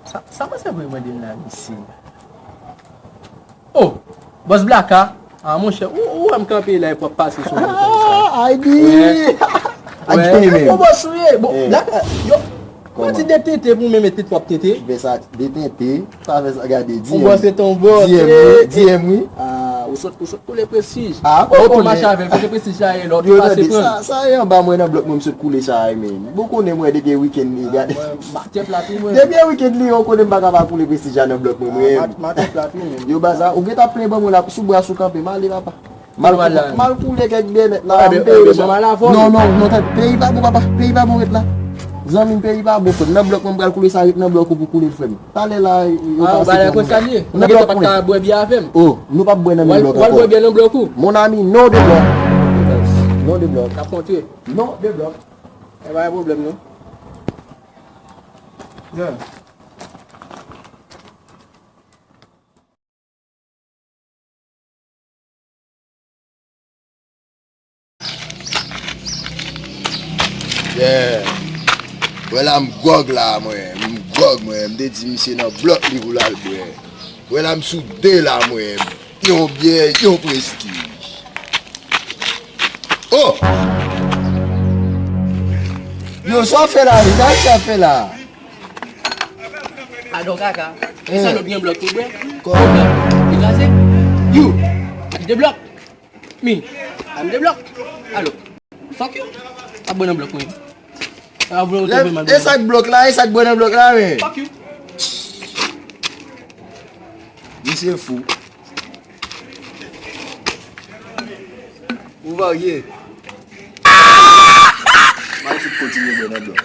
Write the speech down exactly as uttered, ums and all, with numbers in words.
Sa, sa mwen se vre mande m la, mesye. Oh, Bòs Blaka. Ah, monchè, ou, ou wè m kanpe la epi w ap pase sou mwen konsa. Ah, I D! Wè. I D menm. Ou bòs ou ye. Bon, Blaka, yo, yon ti detente pou mwen, mete twòp tete. Fè sa, detente, pa fè sa, gade, D M. Ou bòs se ton bòs. D M, wi, D M, wi. Ah, ou sot, ou sot koule Prestige. Ah, ou konnen. Mache avè l, kote Prestige la ye, lòt pase pran. Sa, sa e anba mwen nan blòk mwen, m sot koule sa a, men. Bon, konnen mwen depi wikenn li, gade. Mwen, m ap tèt la tou, mwen. Depi wikenn li, ou konnen m pa ka pa koule Prestige la nan blòk mwen, mwen. M ap tèt la tou, mwen. Yo, baza, ou gentan plen ban mwen la, sou bras ou kanpe, m ale, papa. M al koule kèk bènèt la, m peye sa. Non, non, non, tande, peyi pa bon, papa, peyi pa bon, ret la. Zanmi m, peyi pa bon, frè m. Nan blòk mwen, m pral koule sa, ret nan blòk ou pou koule l, frè m. Talè la, yo pase pran mwen. Nan blòk mwen. Ou pa t ka bwè byè avè m. Oh, nou p ap bwè nan menm blòk ankò. W al bwè byè nan blòk ou? Mon ami, non de blòk. Non de blòk. N ap kontre. Non de blòk. E pa gen pwoblèm, non. Yeah. Yeah. Wè la m gwòg la, mwen. M gwòg, mwen. M te di misye nan blòk li pou l al bwè. Wè la m sou de la, mwen. Yon byè, yon Prestige. Oh! Yo, sa w fè la, wi? Sa w fè la? Padon kaka. E sa lòt gen blòk pou bwè? Kò. Li kraze? You! Ki de blòk? Mi. An de blòk. Alo. Fuck you. A bwè nan blòk mwen. A vle ou te fè mal. E sa k blòk la, e sa k bwè nan blòk la, men. Fuck you. Misye fou. Ou varye. M al fout kontinye bwè nan blòk.